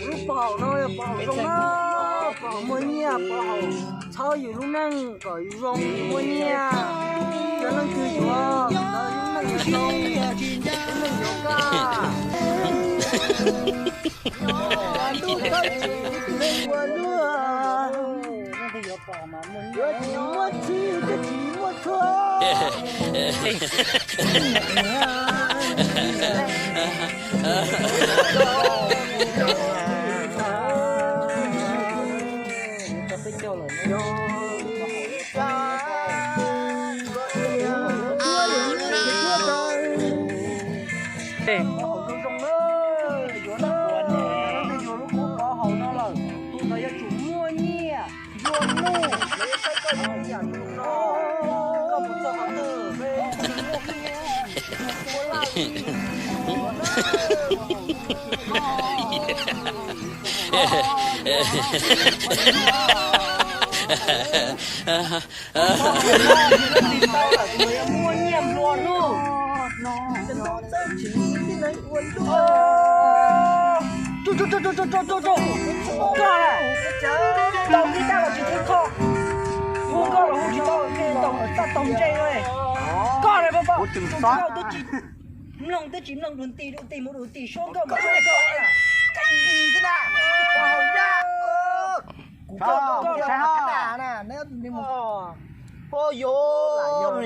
Lub pov haum no yog pov haum zoo na, pov haum muaj nyiaj, pov haum txhawb yus lub neej kom yus zoo yus muaj nyiaj. Yog leej twg yuav, lub neej yuav zoo, lub neej yuav kaj. Yuav ntuj txhawb tsis ua luaj, yuav tsis muaj txhij thiab tsis muaj txhua. Pov haum zoo zoo na, yuav lub pov haum no lawm, tus ntawd yuav tsum muaj nyiaj, nplua nuj, lawv yuav saib koj zoo li yam nplua nuj no, koj mus txog qhov twg peb ua laj li. Muaj nyiaj nplua nuj. Koj na, tau nqi dab los tsis thwj kho, hu nkauj los hu tsis tau, tau tag tau ntse li. Koj na, koj twb tsis mloog, twb tsis mloog dua nti dua nti mus dua nti suab nkauj mus suab nkauj na. Kuv koj koj na, na, na, na. Pog yuav, yuav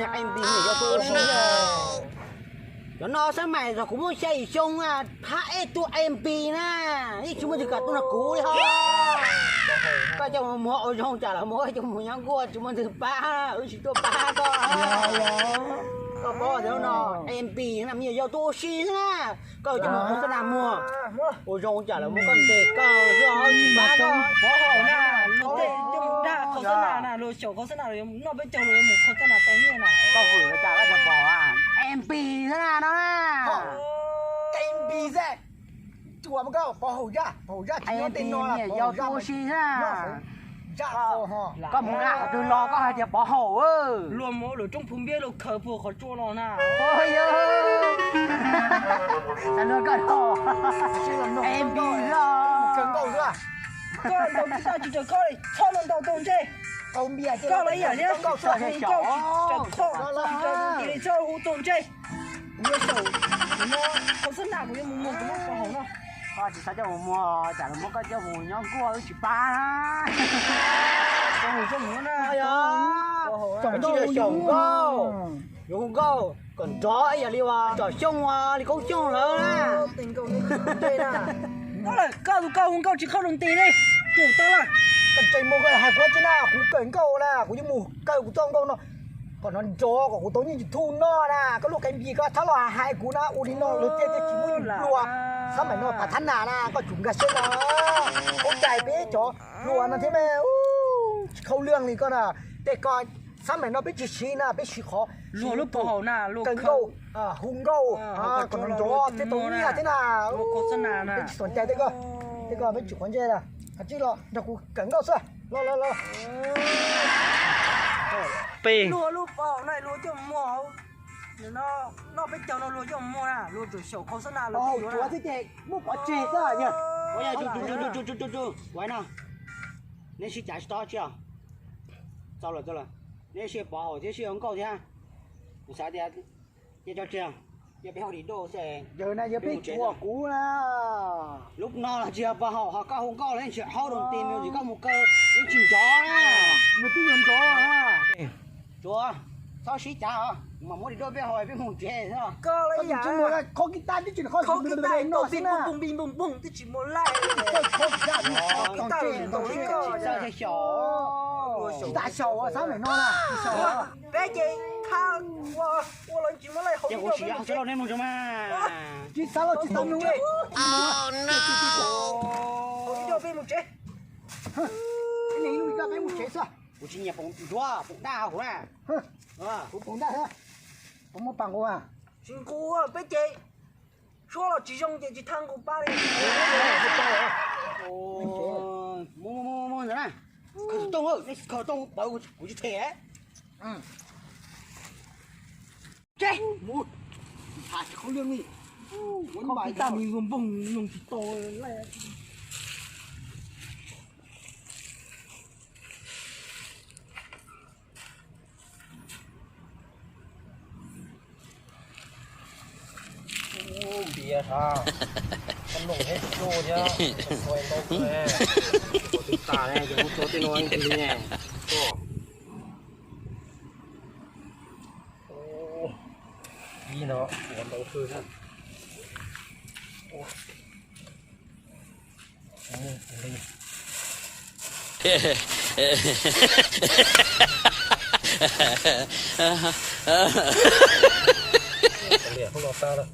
tus xab mais zog kuv muaj xya yim xyoo na, phab ej tus M P na, yeej tsis muaj twg kam tuaj nrog kuv li ho. Koj coj mus muag ua zoo cas los muag, coj mus nyob nkuaj tsis muaj twg pab, wb tsis tuaj pab koj. Koj paub tias no M P na, me nyuam yaus tuaj ua si xwb na. Koj coj mus qhov xab nas muag, ua zoo cas los muag, koj ntes koj xwb, tsis pab koj. Pov haum na, luag tej coj mus dag qhov xab nas na, luag xyaum qhov xab nas los yuav mus noj peb caug, luag yuav mus qhov xab nas tau nyiaj na. Koj hwm los cas koj tsis pom a? M P xwb na no na. M P xwb. Ua koj pov haum zaj, pov haum zaj tsis nyob tej no, me nyuam yaus tuaj ua si xwb na. Koj mus nqa qhov twg los koj hais tias pov haum. Luag mus ua lawm roob Phu Npiab luag khaws puag qhov tsua los na. Xav luag koj no. M P xwb. Koj ntaus kitab tsis raws koj li, txhob los ntaus tau ntsej. Koj los ib yam thiab, txhob hu nkauj tsis raws koj, txhob hu tau ntsej. Kuv yuav xyaum, kuv no, qhov xab nas kuv yuav mus muag kuv lub pov haum no. Koj tsis txhob coj mus muag, tsam los muab koj coj mus nyob nkuaj wb tsis pab. Koj mus xyaum nkauj, yuav hu nkauj kom nrov ib yam li uas tsom xyooj ua li Koob Xyooj lawm na. Koj tus koj hu nkauj tsis khaub nti li, tus tau lawm. Koj tseem mus koj hais kuv tsi na, kuv kawm nkauj na, kuv yuav mus kawm kuv txoj nkauj no kom nrov nrov kom kuv tau nyiaj YouTube noj na. Koj lub qe npis koj txhob los hais kuv na, ua li no luag tej thiaj tsis muab yus nplua. Xab maim no pas thab nas na, koj tsum nkag siab no. Ua cas peb cov hluas no thiab mas tsis khaub ntiag li koj na. Tej ko xab maim no peb tsis siv na, peb siv qhov luag lub pov haum na, kawm nkauj, hu nkauj kom nrov nrov thiaj tau nyiaj thiab na. Peb tsis txhob cai tej ko, tej ko peb tsis quav ntsej na. Kav tsij los nrog kuv kawm nkauj xwb. Los los los. Peb luag lub pov haum na luag coj muag, noj peb caug no luag coj muag na, luag tsuas xyaum qhov xab nas los tsuav thiab ces muab pov tseg xwb yog. Ua no, neb sib cav tsis tau tsi os. Txaus lawm, txaus lawm. Neb sib pov haum thiab sib hu nkauj thiab. Kuv xav tias cia tso tseg, cia peb haus di doj xwb. Yawg na yog peb tsuas kuv na. Lub no los tsis yog pov haum, ho koj hu nkauj los yeej tsis haub rau ti, me ntsis koj mus kaw yeej tsis nrov na. Nws twb yuav nrov. Tsuav, txhob sib cav os, kuv mam muab di doj peb haus peb mus tsev xwb. Koj tsis mus, qhov kitab twb tsis qhov kitab no xwb na. Pum pum pum pum twb tsis mus laij. Koj qhov kitab tsis tau xyaum, tsis tas xyaum xab maim no na. Peb ces tha ua, ua los tsis muaj laj hauv. Ces kuv tsis yog xav los nej mus tso mas. Tsis xav los tsis xav mus. Hauv ib co peb mus tsev. Peb mus tsev xwb. Kuv tsis nyiam poom nruav poom daj hauv na. Kuv poom daj xwb. Poom muaj pas nqus a. Tsis nqus peb ces suab los tsis zoo ces tsis tha nqus pab li. Mus mus mus ntawd na. Khaws xov tooj, nej khaws xov tooj pawv kuv tsis them. Tsis tham tsis qhov lwj li. Kho kwv tij npog npog nug tsis tau lawm. Npias sas, koj noj thiab tsis tsuj thiab, koj ntau kawg, ua twb tas ne, ces kuv tso tej no ib ntsis li ne. Ib no ua ntau kawg thiab. Liam hnub no tag lawm.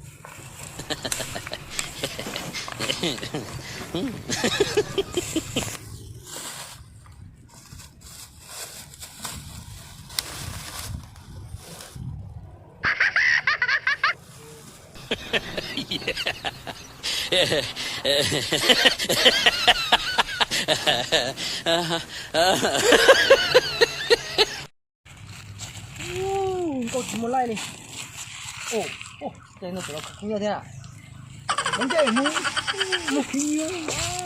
Nkauj tsis muaj laij li. Ua, ua, ces no tseem los khwv khwv nyiaj thiab. Ua ncej mus, mus khwv nyiaj.